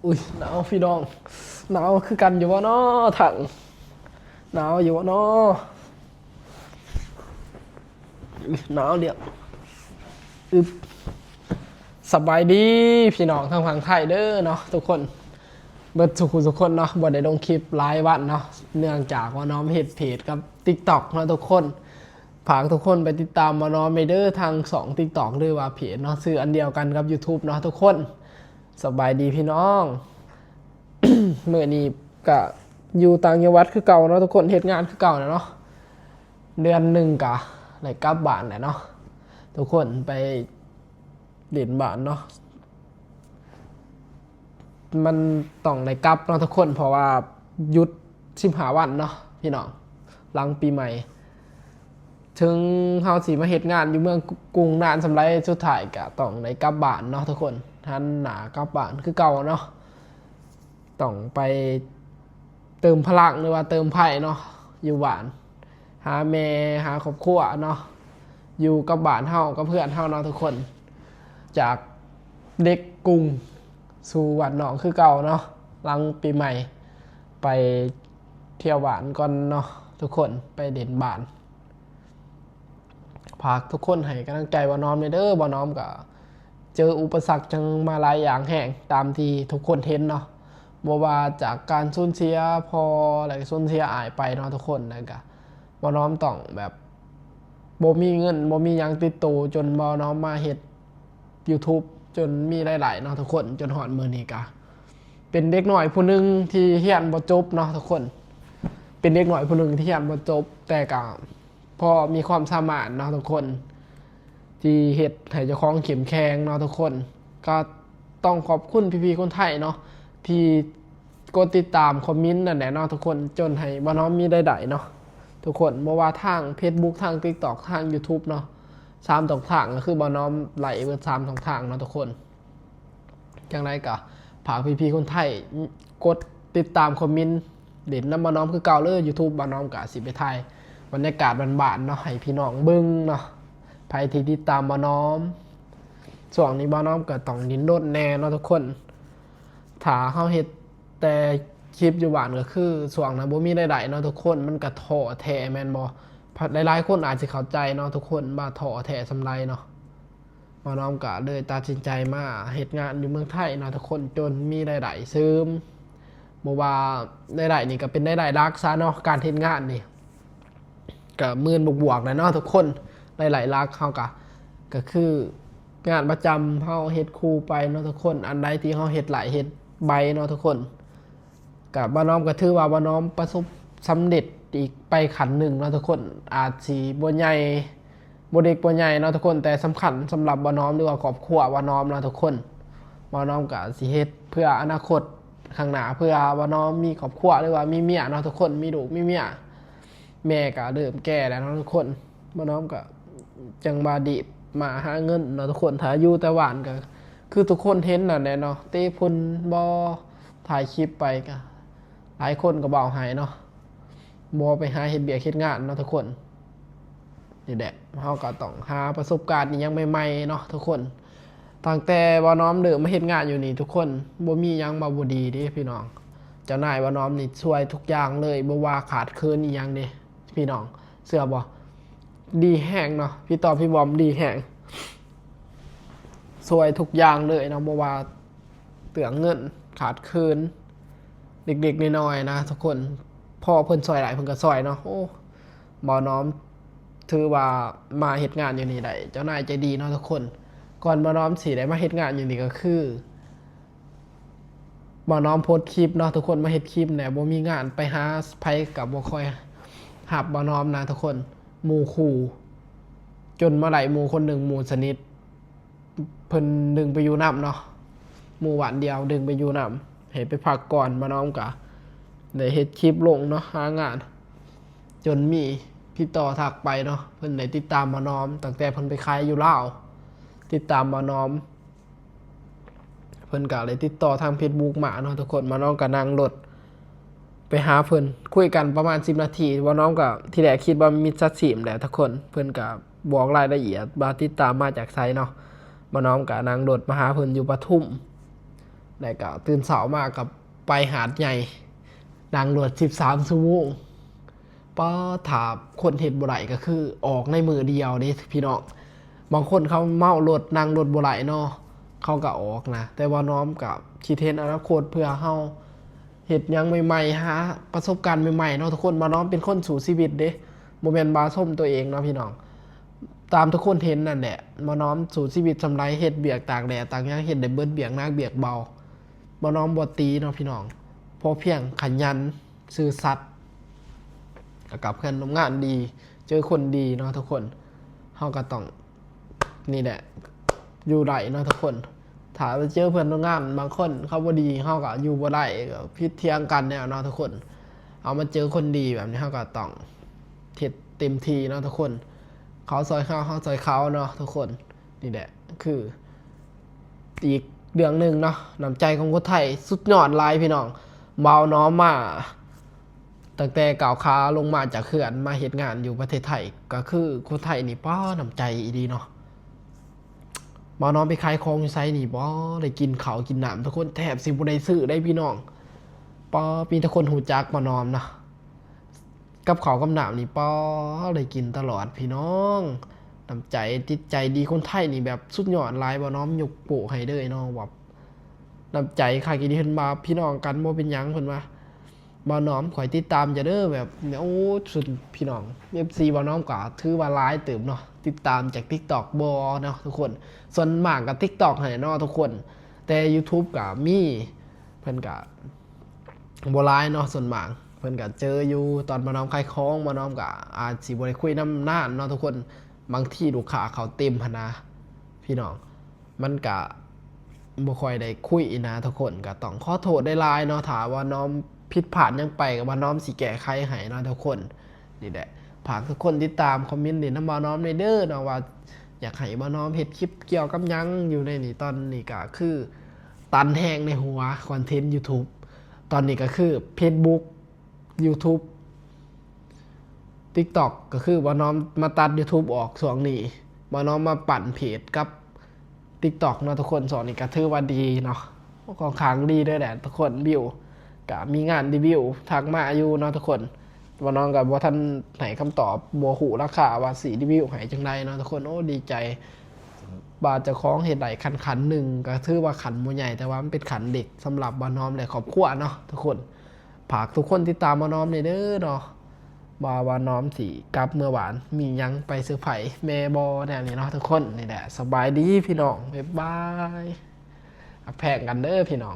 ອຸ້ຍ ໜາວພີ່ນ້ອງ ໜາວຄືກັນຢູ່ບໍ່ນໍ ທັງ ໜາວຢູ່ບໍ່ນໍ ອຸ້ຍ ໜາວເດະ ອຶບ ສະບາຍດີພີ່ນ້ອງທາງຝັ່ງໄທເດີເນາະທຸກຄົນ ເບິດທຸກຜູ້ທຸກຄົນເນາະ ບໍ່ໄດ້ລົງຄລິບຫຼາຍວັນເນາະ ເນື່ອງຈາກວ່ານ້ອງເຮັດເພຈກັບຕິກຕັອກເນາະທຸກຄົນ ຝາກທຸກຄົນໄປຕິດຕາມໝໍນ້ອມແດ່ເດີ ທາງຊ່ອງຕິກຕັອກ ຫຼືວ່າເພຈເນາະ ຊື່ອັນດຽວກັນກັບຢູທູບເນາະທຸກຄົນ. ສະບາຍດີພີ່ນ້ອງ ມື້ນີ້ກະຢູ່ຕ່າງຈັງຫວັດຄືເກົ່າເນາະທຸກຄົນ ເຮັດງານຄືເກົ່າແຫຼະເນາະ ເດືອນໜຶ່ງກະໄດ້ກັບບ້ານແຫຼະເນາະທຸກຄົນ ໄປຫຼິ້ນບ້ານເນາະ ມັນຕ້ອງໄດ້ກັບເນາະທຸກຄົນ ເພາະວ່າຢຸດສິບຫ້າວັນເນາະພີ່ນ້ອງ ຫຼັງປີໃໝ່ ເຖິງເຮົາຊິມາເຮັດງານຢູ່ເມືອງກຸງນານສ່ຳໃດ ສຸດທ້າຍກະຕ້ອງໄດ້ກັບບ້ານເນາະທຸກຄົນ ຫັນໜ້າກັບບ້ານຄືເກົ່າເນາະ ຕ້ອງໄປເຕີມພະລັງ ຫຼືວ່າເຕີມໄຟເນາະ ຢູ່ບ້ານ ຫາແມ່ ຫາຄອບຄົວເນາະ ຢູ່ກັບບ້ານເຮົາ ກັບເພື່ອນເຮົາເນາະທຸກຄົນ ຈາກເດັກກຸງສູ່ບ້ານນອກຄືເກົ່າເນາະ ຫຼັງປີໃໝ່ ໄປທ່ຽວບ້ານກ່ອນເນາະທຸກຄົນ ໄປຫຼິ້ນບ້ານ ຝາກທຸກຄົນໃຫ້ກຳລັງໃຈບ່າວນ້ອມແດ່ເດີ ບ່າວນ້ອມກະເຈີອຸປະສັກຫຍັງມາຫຼາຍຢ່າງແຮງ ຕາມທີ່ທຸກຄົນເຫັນເນາະ ບໍ່ວ່າຈາກການສູນເສຍພໍ່ ແລະ ກະສູນເສຍອ້າຍໄປເນາະທຸກຄົນ ແລ້ວກະບ່າວນ້ອມຕ້ອງແບບ ບໍ່ມີເງິນ ບໍ່ມີຫຍັງຕິດໂຕ ຈົນບ່າວນ້ອມມາເຮັດຢູທູບ ຈົນມີລາຍໄດ້ເນາະທຸກຄົນ ຈົນຮອດມື້ນີ້ກະ ເປັນເດັກນ້ອຍຜູ້ໜຶ່ງທີ່ຮຽນບໍ່ຈົບເນາະທຸກຄົນ ເປັນເດັກນ້ອຍຜູ້ໜຶ່ງທີ່ຮຽນບໍ່ຈົບ ແຕ່ກະພໍມີຄວາມສາມາດເນາະທຸກຄົນ ທີ່ເຮັດໃຫ້ເຈົ້າຂອງເຂັ້ມແຂງເນາະທຸກຄົນ ກະຕ້ອງຂອບຄຸນພີ່ໆຄົນໄທເນາະ ທີ່ກົດຕິດຕາມ ຄອມເມັນນັ້ນແຫຼະເນາະທຸກຄົນ ຈົນໃຫ້ບ່າວນ້ອມມີລາຍໄດ້ເນາະທຸກຄົນ ບໍ່ວ່າທາງເຟສບຸກ ທາງຕິກຕັອກ ທາງຢູທູບເນາະ ສາມຊ່ອງທາງ ກະຄືບ່າວນ້ອມໄລ່ເບິດສາມຊ່ອງທາງເນາະທຸກຄົນ. ຈັ່ງໃດກະຝາກພີ່ໆຄົນໄທກົດຕິດຕາມ ຄອມເມັນ ຫຼິ້ນນຳບ່າວນ້ອມຄືເກົ່າເລີຍ ຢູທູບບ່າວນ້ອມກະຊິໄປຖ່າຍບັນຍາກາດບ້ານໆເນາະ ໃຫ້ພີ່ນ້ອງເບິ່ງເນາະ ໃຜທີ່ຕິດຕາມບ່າວນ້ອມ ຊ່ວງນີ້ບ່າວນ້ອມກະຕ້ອງດິ້ນລົນແດ່ເນາະທຸກຄົນ ຖ້າເຮົາເຮັດແຕ່ຄລິບຢູ່ບ້ານ ກະຄືຊ່ວງນັ້ນບໍ່ມີລາຍໄດ້ເນາະທຸກຄົນ ມັນກະທໍ້ແທ້ແມ່ນບໍ່ ຫຼາຍໆຄົນອາດຊິເຂົ້າໃຈເນາະທຸກຄົນ ວ່າທໍ້ແທ້ສ່ຳໃດເນາະ. ບ່າວນ້ອມກະເລີຍຕັດສິນໃຈມາເຮັດງານຢູ່ເມືອງໄທເນາະທຸກຄົນ ຈົນມີລາຍໄດ້ເສີມ ບໍ່ວ່າລາຍໄດ້ນີ້ກະເປັນລາຍໄດ້ຫຼັກຊະເນາະ ການເຮັດງານນີ້ກະໝື່ນບວກໆແຫຼະເນາະທຸກຄົນ ລາຍໄດ້ຫຼັກເຮົາກະ ກະຄືງານປະຈຳເຮົາເຮັດຄູ່ໄປເນາະທຸກຄົນ ອັນໃດທີ່ເຮົາເຮັດໄລ່ເຮັດໄວເນາະທຸກຄົນ ກະບ່າວນ້ອມກະຖືວ່າບ່າວນ້ອມປະສົບສຳເລັດອີກໄປຂັ້ນໜຶ່ງເນາະທຸກຄົນ ອາດຊິບໍ່ໃຫຍ່ ບໍ່ເດັກບໍ່ໃຫຍ່ເນາະທຸກຄົນ ແຕ່ສຳຄັນສຳລັບບ່າວນ້ອມ ຫຼືວ່າຄອບຄົວບ່າວນ້ອມເນາະທຸກຄົນ ບ່າວນ້ອມກະຊິເຮັດເພື່ອອະນາຄົດຂ້າງໜ້າ ເພື່ອບ່າວນ້ອມມີຄອບຄົວ ຫຼືວ່າມີເມຍເນາະທຸກຄົນ ມີລູກມີເມຍ ແມ່ກະເລີ່ມແກ່ແລ້ວເນາະທຸກຄົນ ບ່າວນ້ອມກະຈັ່ງວ່າດີບມາຫາເງິນເນາະທຸກຄົນ ຖ້າຢູ່ແຕ່ບ້ານກະຄືທຸກຄົນເຫັນນັ້ນແຫຼະເນາະ ເຕະຟຸນບໍ່ ຖ່າຍຄລິບໄປກະ ຫຼາຍຄົນກະເວົ້າໃຫ້ເນາະ ບໍ່ໄປຫາເຮັດວຽກເຮັດງານເນາະທຸກຄົນ ນີ້ແຫຼະ ເຮົາກະຕ້ອງຫາປະສົບການອີ່ຫຍັງໃໝ່ໆເນາະທຸກຄົນ ຕັ້ງແຕ່ບ່າວນ້ອມເລີ່ມມາເຮັດງານຢູ່ນີ້ທຸກຄົນ ບໍ່ມີຫຍັງວ່າບໍ່ດີເດ້ພີ່ນ້ອງ ເຈົ້ານາຍບ່າວນ້ອມນີ້ຊ່ວຍທຸກຢ່າງເລີຍ ບໍ່ວ່າຂາດເຂີນອີ່ຫຍັງເດ້ພີ່ນ້ອງ ເຊື່ອບໍ່ ດີແຮງເນາະ ພີ່ຕໍ່ພີ່ບອມດີແຮງ ຊ່ວຍທຸກຢ່າງເລີຍເນາະ ບໍ່ວ່າເລື່ອງເງິນຂາດເຂີນເລັກໆນ້ອຍໆນະທຸກຄົນ ພໍເພິ່ນຊ່ອຍໄດ້ເພິ່ນກະຊ່ອຍເນາະ ໂອ້ ບ່າວນ້ອມຖືວ່າມາເຮັດງານຢູ່ນີ້ໄດ້ ເຈົ້ານາຍໃຈດີເນາະທຸກຄົນ ກ່ອນບ່າວນ້ອມຊິໄດ້ມາເຮັດງານຢູ່ນີ້ກະຄື ບ່າວນ້ອມໂພສຄລິບເນາະທຸກຄົນ ມາເຮັດຄລິບແຫຼະ ບໍ່ມີງານໄປຫາໃຜກະບໍ່ຄ່ອຍຮັບບ່າວນ້ອມນະທຸກຄົນ ໝູ່ຄູ່ ຈົນມາໄດ້ໝູ່ຄົນໜຶ່ງ ໝູ່ສະໜິດ ເພິ່ນດຶງໄປຢູ່ນຳເນາະ ໝູ່ບ້ານດຽວດຶງໄປຢູ່ນຳ ໃຫ້ໄປພັກກ່ອນ ບ່າວນ້ອມກະໄດ້ເຮັດຄລິບລົງເນາະ ຫາງານ ຈົນມີພີ່ຕໍ່ທັກໄປເນາະ ເພິ່ນໄດ້ຕິດຕາມບ່າວນ້ອມ ຕັ້ງແຕ່ເພິ່ນໄປຂາຍຢູ່ລາວ ຕິດຕາມບ່າວນ້ອມ ເພິ່ນກະໄດ້ຕິດຕໍ່ທາງເຟສບຸກມາເນາະທຸກຄົນ ບ່າວນ້ອມກະນັ່ງລົດໄປຫາເພິ່ນ ຄຸຍກັນປະມານສິບນາທີ ບ່າວນ້ອມກະທີແລກຄິດວ່າມິດສາຊີບແຫຼະທຸກຄົນ ເພິ່ນກະບອກລາຍລະອຽດວ່າຕິດຕາມມາຈາກໃສເນາະ ບ່າວນ້ອມກະນັ່ງລົດມາຫາເພິ່ນຢູ່ປະທຸມ ແລ້ວກໍຕື່ນເຊົ້າມາກໍໄປຫາດໃຫຍ່ ນັ່ງລົດສິບສາມຊົ່ວໂມງ. ປ້າ ຖ້າຄົນເຮັດບໍ່ໄດ້ກໍຄືອອກໃນມື້ດຽວເດ້ພີ່ນ້ອງ. ບາງຄົນເຂົາເມົາລົດ ນັ່ງລົດບໍ່ໄດ້ເນາະ ເຂົາກໍອອກນະ. ແຕ່ວ່ານ້ອມກໍຄິດເຫັນອະນາຄົດເພື່ອເຮົາເຮັດຫຍັງໃໝ່ໆ ຫາປະສົບການໃໝ່ໆເນາະທຸກຄົນ. ວ່ານ້ອມເປັນຄົນສູ້ຊີວິດເດ້ ບໍ່ແມ່ນວ່າຊົມຕົວເອງເນາະພີ່ນ້ອງ. ຕາມທຸກຄົນເຫັນນັ້ນແຫຼະ ວ່ານ້ອມສູ້ຊີວິດສ່ຳໃດ ເຮັດວຽກຕາກແດດຕາກຫຍັງ ເຮັດໄດ້ເບິດ ວຽກໜັກວຽກເບົາ ວ່ານ້ອມບໍ່ຕີເນາະພີ່ນ້ອງ. ພໍພຽງ ຂະຫຍັນ ຊື່ສັດ ແລ້ວກໍເພື່ອນຮ່ວມງານດີ ເຈີຄົນດີເນາະທຸກຄົນ. ເຮົາກໍຕ້ອງ ນີ້ແຫຼະ ຢູ່ໄດ້ເນາະທຸກຄົນ. ຖ້າໄປເຈີເພື່ອນຮ່ວມງານບາງຄົນເຂົາບໍ່ດີ ເຮົາກໍຢູ່ບໍ່ໄດ້ ກໍຜິດຖຽງກັນແນວເນາະທຸກຄົນ. ເຮົາມາເຈີຄົນດີແບບນີ້ ເຮົາກໍຕ້ອງເຮັດເຕັມທີ່ເນາະທຸກຄົນ. ເຂົາຊ່ອຍເຮົາ ເຮົາຊ່ອຍເຂົາເນາະທຸກຄົນ. ນີ້ແຫຼະ ຄື ອີກເລື່ອງໜຶ່ງເນາະ ນ້ຳໃຈຂອງຄົນໄທສຸດຍອດຫຼາຍພີ່ນ້ອງ. ບ່າວນ້ອມມາ ຕັ້ງແຕ່ກ້າວຂາລົງມາຈາກເຮືອນມາເຮັດງານຢູ່ປະເທດໄທ ກໍຄືຄົນໄທນີ້ ປ້າ ນ້ຳໃຈອີ່ຫຼີເນາະ. ບ່າວນ້ອມໄປຂາຍຂອງຢູ່ໃສນີ້ ບໍ່ໄດ້ກິນເຂົ້າກິນນ້ຳທຸກຄົນ ແທບຊິບໍ່ໄດ້ຊື້ໄດ້ພີ່ນ້ອງ. ປ້າ ມີແຕ່ຄົນຮູ້ຈັກບ່າວນ້ອມນະ. ກັບເຂົ້າກັບນ້ຳນີ້ ປ້າ ໄດ້ກິນຕະຫຼອດພີ່ນ້ອງ. ນ້ຳໃຈຈິດໃຈດີ ຄົນໄທນີ້ແບບສຸດຍອດຫຼາຍ ບ່າວນ້ອມຍົກໂປ້ໃຫ້ເລີຍເນາະ ແບບນ້ຳໃຈຄັກອີ່ຫຼີ. ເພິ່ນວ່າ ພີ່ນ້ອງກັນບໍ່ເປັນຫຍັງ ເພິ່ນວ່າ. ບ່າວນ້ອມ ຂ້ອຍຕິດຕາມເຈົ້າເດີ ແບບ ໂອ້ ສຸດ ພີ່ນ້ອງ ເອັຟຊີ ບ່າວນ້ອມກໍຖືວ່າຫຼາຍເຕີບເນາະ. ຕິດຕາມຈາກ TikTok ບໍ່ເນາະທຸກຄົນ. ສ່ວນມາກກໍ TikTok ຫັ້ນແຫຼະເນາະທຸກຄົນ ແຕ່ YouTube ກໍມີ ເພິ່ນກໍບໍ່ຫຼາຍເນາະ. ສ່ວນມາກເພິ່ນກໍເຈີຢູ່ຕອນບ່າວນ້ອມຂາຍຂອງ ບ່າວນ້ອມກໍອາດຊິບໍ່ໄດ້ຄຸຍນຳນານເນາະທຸກຄົນ. ບາງທີລູກຄ້າເຂົາເຕັມຫັ້ນນະ ພີ່ນ້ອງ ມັນກະບໍ່ຄ່ອຍໄດ້ຄຸຍນະທຸກຄົນ. ກະຕ້ອງຂໍໂທດຫຼາຍໆເນາະ ຖ້າວ່ານ້ອມຜິດພາດຫຍັງໄປ ກະວ່ານ້ອມຊິແກ້ໄຂໃຫ້ເນາະທຸກຄົນ. ນີ້ແຫຼະ ຝາກທຸກຄົນຕິດຕາມ ຄອມເມັນຫຼິ້ນນຳບ່າວນ້ອມແດ່ເດີເນາະ ວ່າຢາກໃຫ້ບ່າວນ້ອມເຮັດຄລິບກ່ຽວກັບຫຍັງຢູ່ໃນນີ້. ຕອນນີ້ກະຄືຕັນແຮງໃນຫົວ ຄອນເທັນ YouTube ຕອນນີ້ກະຄື Facebook YouTube TikTok ກໍຄືບ່າວນ້ອມມາຕັດ YouTube ອອກຊ່ວງນີ້ ບ່າວນ້ອມມາປັ້ນເພຈກັບ TikTok ເນາະທຸກຄົນ. ຊ່ວງນີ້ກໍຖືວ່າດີເນາະ ຂ້ອນຂ້າງດີເລີຍແຫຼະທຸກຄົນ. ວິວກໍມີງານຣີວິວທັກມາຢູ່ເນາະທຸກຄົນ. ບ່າວນ້ອມກໍບໍ່ທັນໃຫ້ຄຳຕອບ ບໍ່ຮູ້ລາຄາວ່າຊິຣີວິວໃຫ້ຈັ່ງໃດເນາະທຸກຄົນ. ໂອ້ ດີໃຈວ່າເຈົ້າຂອງເຮັດໄດ້ຂັ້ນ ຂັ້ນໜຶ່ງ ກໍຖືວ່າຂັ້ນບໍ່ໃຫຍ່ ແຕ່ວ່າມັນເປັນຂັ້ນເລັກສຳລັບບ່າວນ້ອມ ແລະ ຄອບຄົວເນາະທຸກຄົນ. ຝາກທຸກຄົນຕິດຕາມບ່າວນ້ອມແດ່ເດີເນາະ ວ່າບ່າວນ້ອມຊິກັບເມືອບ້ານ ມີຫຍັງໄປເຊີໄພແມ່ບໍ່ ແນວນີ້ເນາະທຸກຄົນ. ນີ້ແຫຼະ ສະບາຍດີພີ່ນ້ອງ ບາຍບາຍ ຮັກແພງກັນເດີພີ່ນ້ອງ.